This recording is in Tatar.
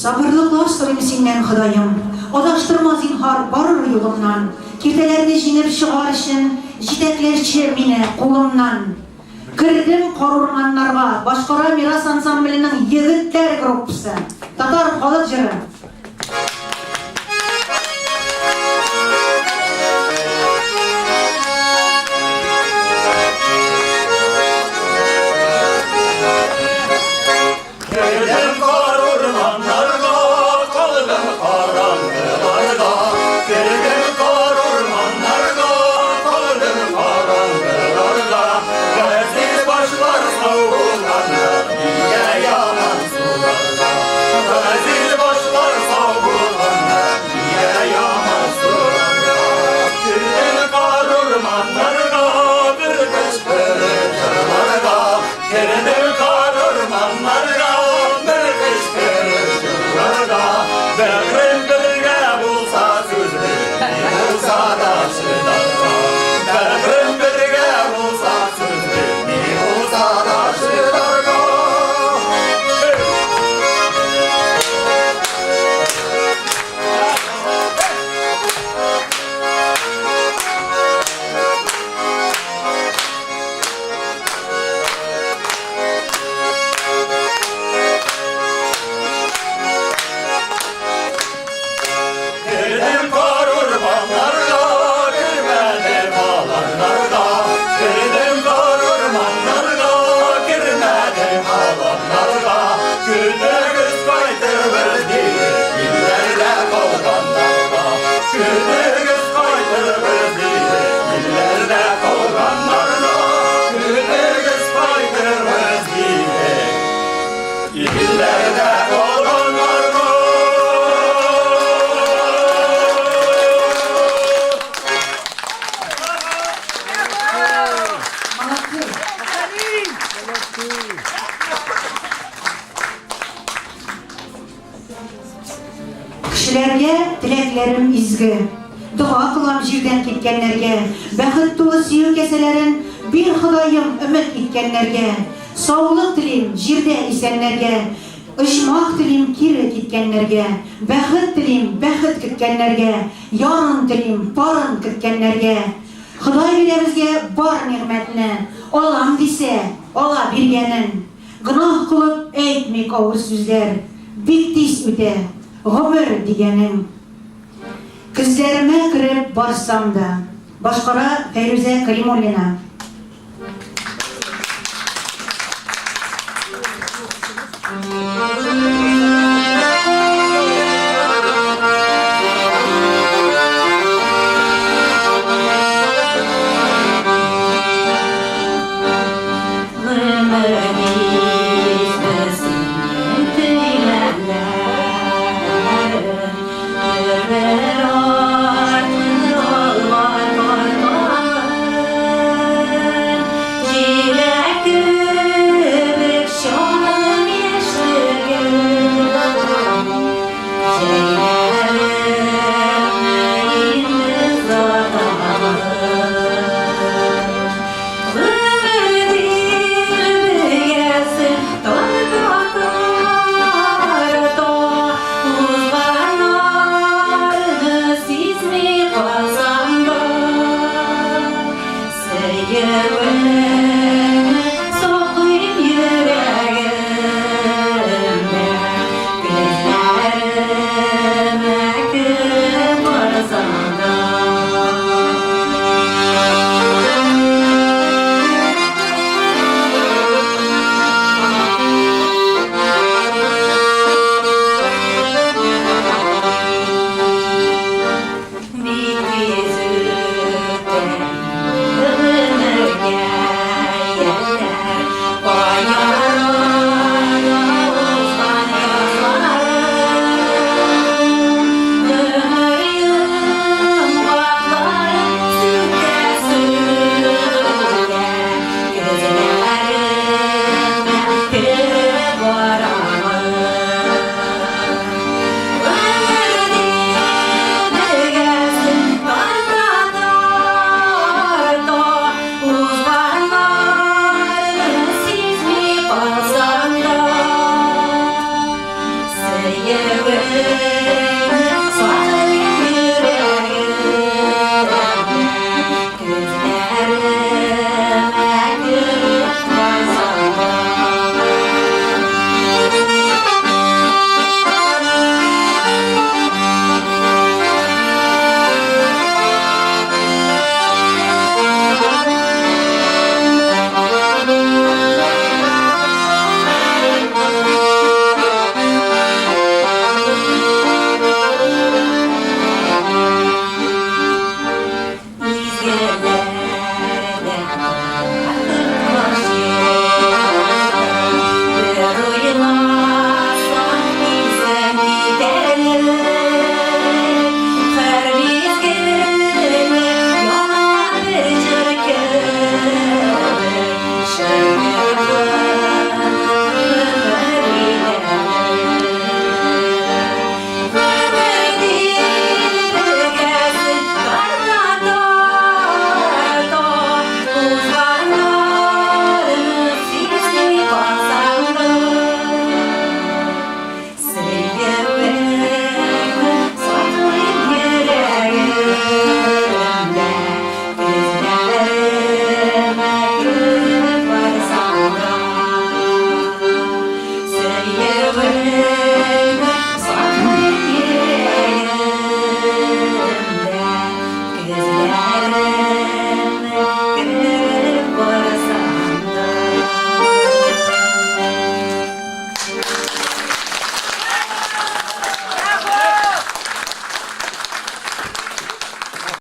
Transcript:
Сабырлыклар сорыйм синнән, Ходаем. Адаштырма, зинһар, барыр юлымнан. Киртәләрне җиңеп чыгар өчен, җитәкләче мине кулымнан. Кердем карурманнарга, башкара Мирас ансамбленең егетләр группасы. Татар халык җыры. Кердем кар урманнарга, калдым караңгыларда. Кердем кар урманнарга, калдым караңгыларда. Газиз башлар сау булганда, нигә яман суларда? Газиз башлар сау булганда, нигә яман суларда? Кердем кар урманнарга, бер кычкырып җырларга. Кердем кар урманнарга, бер кычкырып җырларга. Бәгърем бергә булса сүзле, ни булса да чыдарга. Бәгърем бергә булса сүзле, ни булса да чыдарга. Кердем кар урманнарга, кермәдем аланнарга. Кердем кар урманнарга, кермәдем аланнарга. Көтегез кайтырбыз диеп, илләрдә калганнарга. Көтегез кайтырбыз диеп, илләрдә калганнарга. Көтегез кайтырбыз диеп, илләрдә калганнарга. Молодцы. Кешеләргә теләкләрем изге. Дога кылам җирдән киткәннәргә. Бәхет тулы сөю кәсәләрен бир, Ходаем, өмет иткәннәргә. Саулык телим җирдә исәннәргә. Оҗмах телим кире киткәннәргә. Бәхет телим бәхет көткәннәргә. Ярын телим парын көткәннәргә. Ходай бирә безгә бар нигъмәтне. Алам дисә, ала биргәнен. Гөнаһ кылып әйтмик авыр сүзләр, Бик тиз үтә гомер дигәнең. Көзләремә кереп барсам да. Башкара Фәйрүзә Кәлимуллина.